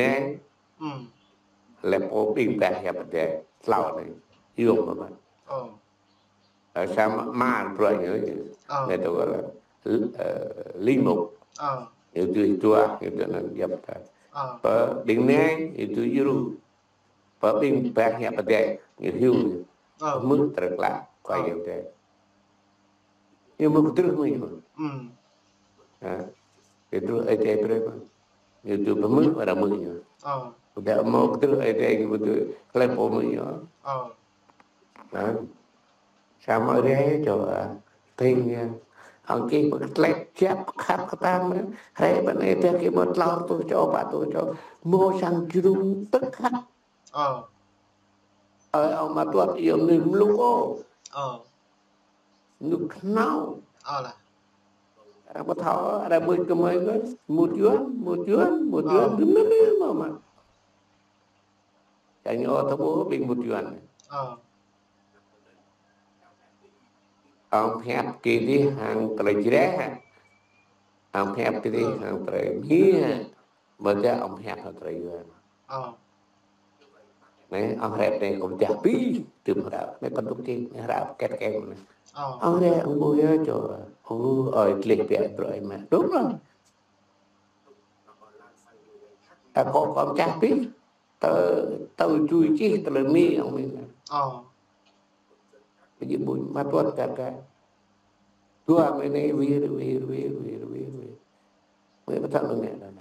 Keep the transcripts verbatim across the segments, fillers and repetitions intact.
Anai, lĕ pô ƀing ƀah hiăp Adai, tlâo anai, yôm mơ̆. Ơ, samơ̆ mă bruă ñu, ñu tŭ kơ lĕ, ơ, limuk. Ñu tui tuah, ñu tui anŭn hiăp Adai. Pơ ƀing anai, ñu tui djru. Pơ ƀing ƀah hiăp Adai, ñu hyu. Pơhmư̆ tơlơi klă, kơ hiăp Adai. Ñu mơ̆ kơdrưh mơ̆ ñu. Ha. Kơdrưh Adai brơi mơ̆. Ñu tui pơhmư̆ ƀôdah mơ̆ ñu. Ƀôdah mơ̆ kơdrưh Adai ñu tui klep pô mơ̆ ñu. Ha. Samơ̆ rai čô, a, tĭng ñu. Ong kih pơkơtlek jăp khăp kơtang mơ̆. Rai ƀơi anai tơdah kih mơ̆ tlâo rơtuh čô, pă rơtuh čô. Mơ̆ sang jrŭng tơkhăt. Ơ, ơ, ong mă tuăt yôm anai mluk ôh. Mluk khnâo. Ơ lah. Arăng pơthâo, arăng mŭt kơ mơi kơ, mŭt yuan, mŭt yuan, mŭt yuan, dŭm anai mơ̆ mă. Čang ñu ôh tơƀuh ƀing mŭt yuan. Ong pơhiăp kơ dih hăng tơlơi Jrai. Ong pơhiăp kơ dih hăng tơlơi Mi. Ƀôdah ong pơhiăp hăng tơlơi yuan. Anai, ong hrĕp anai kâo pơdah pĭ, tơm hră. Anai kâo dŏ kơ, anai hră kĕt kĕt anai. Ong hrĕp, ong ƀuh yơh čô. Ơ, ơi, gleh biă brơi mă. Dŭm lah. Ơ, kâo, kâo pơdah pĭ. Tơ, tơ jui čih tơlơi Mi, ong Mi. Ƀu djơ̆ ƀuh, mă tuăt kar kar. Dua mơi anai wir, wir, wir, wir, wir, wir. Mơi pơthâo lŏ ngă anŭn.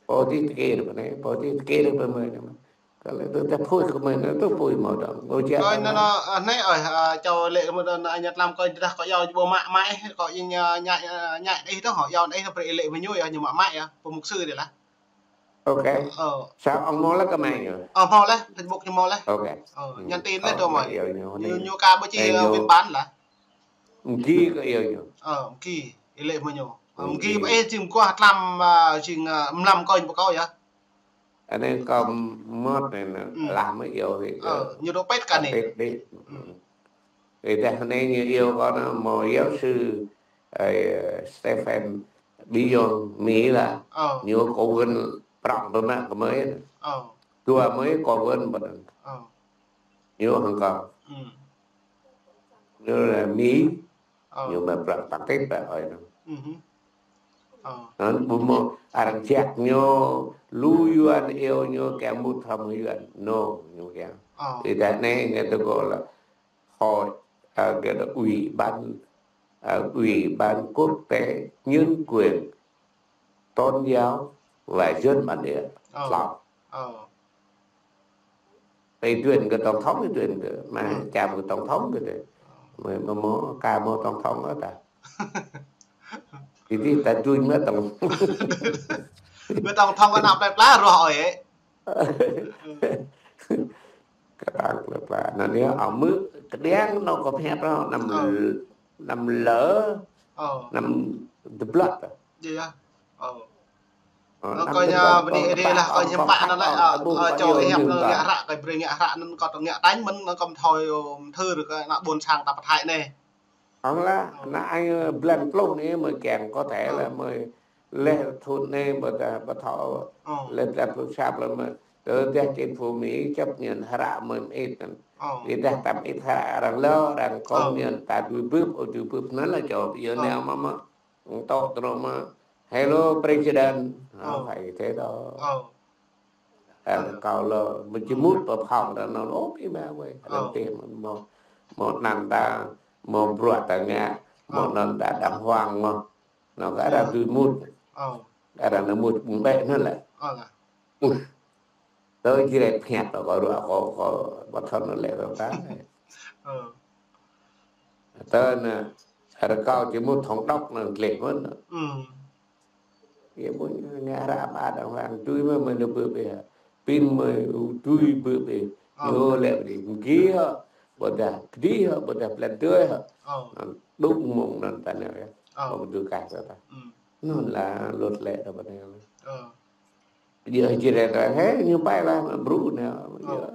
Pô dih tơkir pơ anai, pô dih tơkir pơ mơi anai. Kơ lĕ tơdah phui kơ mơi anai, tơdah phui mơ̆ dong. Ơ, čă ơi, anŭn, anŭn, anai, ơi, a, čô lĕ mơ̆ anŭn, a, ñu tlam kơ tơdah kâo iâu ƀu mă mă, kâo ñu, ñu, ñu, ñu, ih tơ̆ hŏ, iâu ih tơ̆ brơi lĕ mơ̆ ñu, ñu mă mă yơh, pô mục sư dih lah. Ơ. Sa ong hmâo laih kơ mơi ñu? Ơ, hmâo laih, Facebook ñu hmâo laih. Ơ, nhắn tin laih dong mơi. Ñu, ñu ka ƀu či, ơ, biên bản lah. Mgi kơ iâu ñu. Ơ, mgi, ih lĕ mơ̆ ñu. Ơ, mgi ƀu ih jing kuah tlam, a, jing, a, mlam kơ ñu pơkâo yơh. Anai kâo mơ̆t anai, lah mơ̆ iâu hĭ kơ. Ơ, ñu dŏ pĕt kơ anai. Pĕt dih. Ơ, tơdah anai ñu iâu kâo anŭn, hmâo giáo sư, ơ, Stephen Beyond Mi lah. Ñu kơ wơ̆n prŏng pơmă kơ mơi. Dua mơi kơ wơ̆n pơmă. Ñu hăng kâo. Ñu lĕ Mi, ñu mă prăk păng tĭp ƀă ơi anŭn. Anŭn ƀu hmâo arăng jak ñu, lu yuan iâu ñu kiăng mŭt hrŏm yuan. Nô, ñu kiăng. Ih tơdah anai, ñu tơgŭ lah hội, a, gọi là ủy ban, a, ủy ban quốc tế nhân quyền tôn giáo và dân bản địa. Tlâo. Ơ, tuyên kơ tổng thống, tuyên kơ, mă čăm kơ tổng thống kơ dih. Mơi, mơi hmâo, ka hmâo tổng thống ôh tah. Ih dih ta dui mă tổng thống. Mơi tổng thống kơ anăp plơi pla ruah ơi. Kơtang plơi pla. Anŭn yơh, ơ, mơ̆ kơđiăng anŭn kâo pơhiăp anŭn, năm, năm lơ, năm tơblăk. Ơ, anŭn kâo ñu bơni Ơi Adai lah, kâo ñu pă anŭn lah, ơ, čô ih hiăp anŭn ngă hră, kâo brơi ngă hră anŭn kâo tơ ngă tañ mơ̆n, anŭn kâo thâo thâo kơ ană ƀôn sang ta pơthai anai. Ơ lah, ană ai blan pluh anai mơi kiăng có thể là mơi leh thun anai ƀôdah pơthâo leh blan pluh sap lah mơi. Tơdah chính phủ Mỹ chấp nhận hră mơi mơit anŭn. Tơdah tăm ĭt hră arăng lơ, arăng công nhận ta dui bưp, ơ dui bưp anŭn lah čô, yua anai mơ̆ mă. Tŏ tơnŏ mă, "Hello, President." Ơ, phải thế đó. Ơ, kâo lơ, mơ̆ či mŭt pơ phòng ta anŭn, ôh, ih mă wơi. Arăng tĭ mơ̆n, hmâo, hmâo anăn ta, hmâo bruă ta ngă, hmâo anăn ta đàng hoàng mơ̆. Anŭn kơ arăng tui mŭt. Arăng nao mŭt ƀơ̆ng ƀĕ anŭn lĕ. Tơ Jrai pơhiăp kơ ruă kâo, kâo ƀu thâo anŭn lĕ kâo ta. Tơ anŭn, rơkâo či mŭt thŏng đŏk anŭn gleh mơ̆n. Yơh ƀuh ngă hră mă đàng hoàng, dui mơ̆ mơi nao bưp ih. Pin mơi dui bưp ih. Ñu lĕ ƀu dih, mgi hă, ƀôdah kơdih hă, ƀôdah blan dơi hă. Anŭn đŭng mơ̆ng anŭn ta nao yơh. Kâo ƀu dui kah ta. Anŭn lah luật lệ ta ƀu nao. Yơh, Jrai ta, hê, ñu pai lah, brŭ nao. Yơh.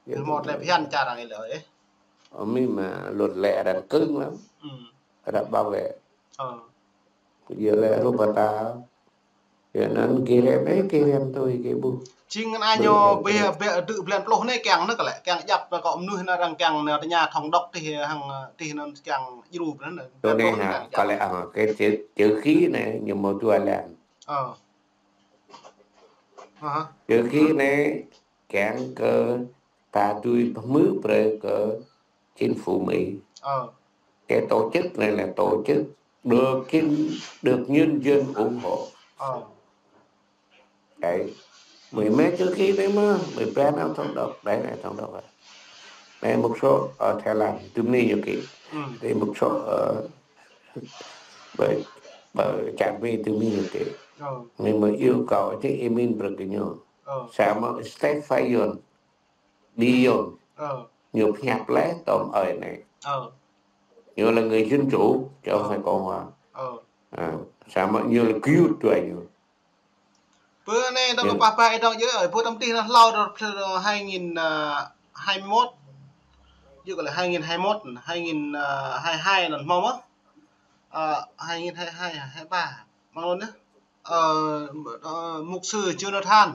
Yơh. Mơ̆ lĕ phiăn čar arăng lĕ, ơ. Ơ, Mi mă luật lệ arăng cứng lắm. Arăng bảo vệ. Yơh lĕ rup ta. Yua anŭn gih rem, ơ, gih rem tui gih ƀuh. Jing anai ñu bĕ, bĕ dŭ blan pluh anai kiăng anŭn kơ lĕ, kiăng djăp kơ mơnuih anŭn arăng kiăng anŭn tơña thong dŏk tih hăng, tih anŭn kiăng djru anŭn. Tui anai ha, kơ lĕ, ơ, kơ chữ, chữ ký anai ñu mâo dua lăm. Ơ. Hă? Chữ ký anai kiăng kơ ta tui pơhmư̆ brơi kơ chính phủ Mỹ. Ơ. Cái tổ chức này là tổ chức được chính, được nhân dân ủng hộ. Ơ. Đấy. Mười mấy chữ ký đấy mà, mười ba năm thong dŏk, đấy này thong dŏk à. Này một số ở Thái Lan, tui anai ñu ký. Ừ. Thì một số ở, bởi, bởi Trạm Bi tui anai ñu ký. Ơ. Mình mới yêu cầu chứ Y Min brơi kơ ñu. Ơ. Samơ̆ State Fayun. Đi Yôn. Ơ. Ñu pơhiăp lĕ tơm ơi anai. Ơ. Ñu là người dân chủ, chứ không phải cộng hòa. Ơ. Ơ. Samơ̆ ñu là cute đuaĭ ñu. Bơ anai dŏ ñu pah pah ih dŏ yơh, ơi, bơ tơm tih anŭn hlâo dŏ, dŏ hai nghìn, ơ, hai mươi mốt. Yua kơ lĕ hai nghìn hai mươi mốt, hai nghìn, ơ, hai hai anŭn hmâo mơ̆? Ơ, hai nghìn hai hai, hai ba. Mơ̆ng anŭn yơh. Ơ, ơ, mục sư Jonathan.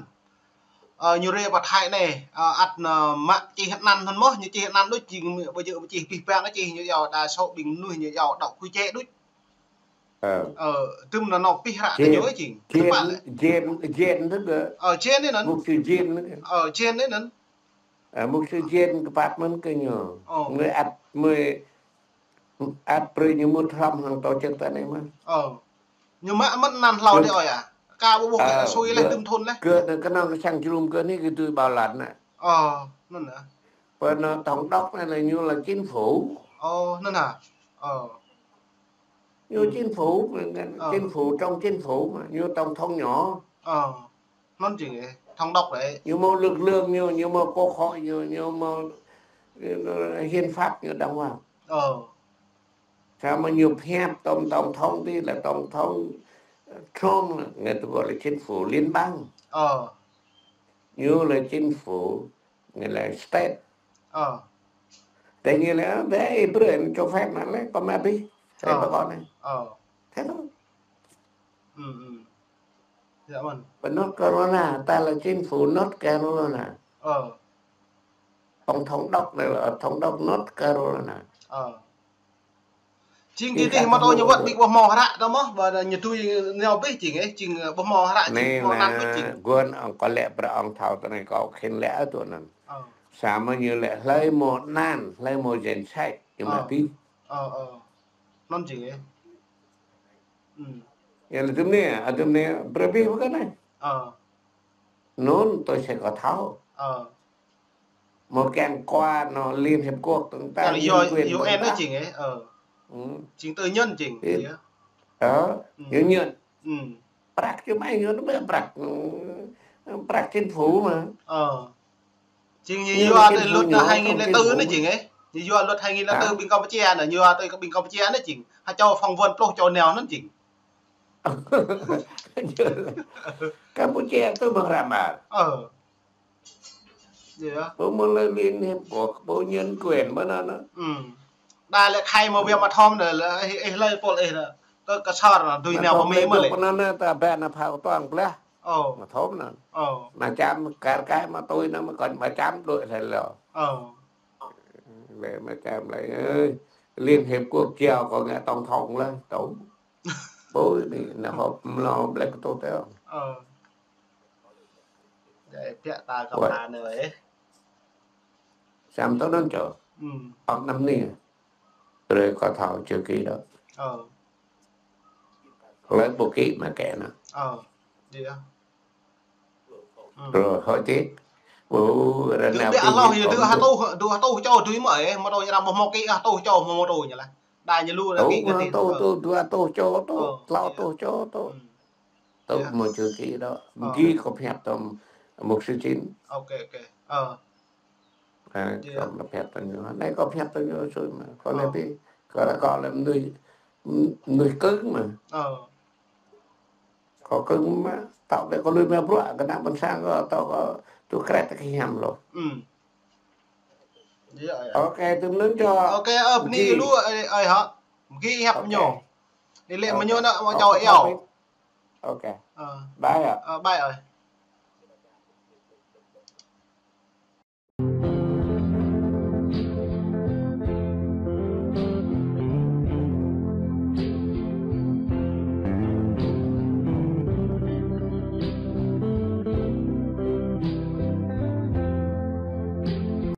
Ơ, ñu rai pơ Thái anai, ơ, ăt anŭn mă čih anăn anŭn mơ̆n, ñu čih anăn đôč jing, ƀu djơ̆ čih pih pang čih ñu yua đa số ƀing mơnuih ñu yua đŏk kơ čĕ đôč. Ơ. Ơ, tơm anŭn nao pih hră kơ ñu jing. Jên, jên, jên anŭn kơ. Ơ, jên anŭn. Mục sư jên anŭn kơ. Ơ, jên anŭn. Ơ, mục sư jên kơ pap mơ̆n kơ ñu. Ơ. Mơi ăt, mơi ăt brơi ñu mŭt hrŏm hăng tổ chức ta anai mơ̆n. Ơ. Ñu mă mơ̆n anăn hlâo đe ơi à. Ka ƀu ƀuh kơ sui leh tơm thun leh. Kơ, kơ anŭn kơ sang jơnum kơ anai kơ tui ƀao lăn anŭn. Ơ, anŭn hă. Pơ anŭn tổng đốc anai là ñu là chính phủ. Ơ, anŭn hă. Ơ. Ñu chính phủ, chính phủ, trong chính phủ mà, ñu tổng thống nhỏ. Ơ. Anŭn jing ơ, thống đốc lĕ. Ñu mâo lực lượng ñu, ñu mâo quốc hội ñu, ñu mâo, ơ, hiến pháp ñu đàng hoàng. Ơ. Samơ̆ ñu pơhiăp tơm tổng thống tih là tổng thống Trump, người ta gọi là chính phủ liên bang. Ơ. Ñu là chính phủ, nghĩa là state. Ơ. Thế nghĩa là, thế, brơi cho phép mà lấy, có mà đi. Thế bà con này. Ơ. Thế thôi. Ừ, ừ. Yua mơ̆n. Pơ North Carolina, ta là chính phủ North Carolina. Ơ. Ông thống đốc này là thống đốc North Carolina. Ơ. Jing kơ tih mơ̆ tơ ñu wơ̆t ƀing ƀu hmâo hră tơ mơ̆, ƀơi ñu tui ñu pih jing ơ, jing ƀu hmâo hră jing ƀu hmâo anăn pih jing. Guôn ông có lẽ brơi ông thâo tơ anai kâo khĭn lĕ tui anŭn. Ơ. Samơ̆ ñu lĕ hlơi hmâo anăn, hlơi hmâo danh sách, ñu mă pih. Ơ, ơ. Anŭn jing ơ. Ơ. Yua lĕ tơm anai, ơ, tơm anai, brơi pih pơkŏn anai. Ơ. Anŭn tôi sẽ có tháo. Ơ. Một cái qua nó Liên Hiệp Quốc tơ̆ng ta. Yua, nhân quyền yua tơ̆ng ta. Anŭn jing ơ. Ơ. Ừ. Jing tư nhân jing. Ơ, yua nhân. Ừ. Prăk čơmai ñu anŭn prăk, prăk chính phủ mà. Ơ. Jing ñu yua tơ luật hai nghìn lẻ tư anŭn jing ơ. Ñu yua luật hai nghìn lẻ tư ƀing Campuchia anŭn, ñu yua tơ ƀing Campuchia anŭn jing. Hă čô phỏng vấn pluh čô nao anŭn jing. Campuchia tơ ƀing răm ƀar. Ơ. Yơh. Ƀu mơ̆ lĕ Liên Hiệp Quốc, ƀu nhân quyền ƀu anŭn. Ừ. Đa lĕ khai mơ̆ biă mă thom đa lĕ, ih, ih lĕ pôl ih đa. Kơ, kơ sar đa, dui nao pơmĭn mơ̆ lĕ. Pơnăn ta ƀĕ na phao tuang blah. Ơ. Mă thom anŭn. Ơ. Mă čăm kar kai mă tui anŭn mă kơn mă čăm đuaĭ lĕ lo. Ơ. Lĕ mă čăm lĕ, ơ, Liên Hiệp Quốc chào có nghe tổng thống lĕ, tổng. Ƀu anai, anai hŏp mlâo blek kơ tơ tơ. Ơ. Djai piă ta kơ pha anai ơ. Samơ̆ tơ anŭn čô. Ơ. Ŏk năm anai. Brơi kâo thâo chữ ký đŏ. Ơ. Hlơi ƀu ký mă kĕ anŭn. Ơ. Djai. Ơ. Rồi, hơi chết. Ơ, ră anai dua ƀing hloh ñu dua hatuh, dua hatuh čô dui mơ̆ ơ, mơ̆ tơ ñu răm ƀu hmâo ký, hatuh čô hmâo mơ̆ tơ ñu lĕ. Đa ñu lu anŭn ký kơ tih. Tơ, tơ, dua hatuh čô tơ, klâo hatuh čô tơ. Tơ mơ̆ chữ ký đŏ. Ơ. Ký kâo pơhiăp tơm mục sư Chín. Ok, ok. Ơ. Ơ, kâo pơhiăp tơm ñu. Anai kâo pơhiăp tơm ñu sui mơ̆. Kâo lĕ pi, kâo lĕ kâo lĕ mơnuih, mơnuih kơ̆ng mơ̆. Ơ. Kâo kơ̆ng mơ̆, tŏ kơ kâo lui mă bruă, kơ ană ƀôn sang kâo, tŏ kơ tŭ kret kơ hiam lu. Yơh, yơh. Ok, tơm anŭn čô. Ok, ơ, bơni lu, ơi, ơi hă. Mơgi hiăp ñu. Ih lĕ mơñu anŭn mă čô iâu. Ok. Ơ. Bye ơi. Ơ, bye ơi.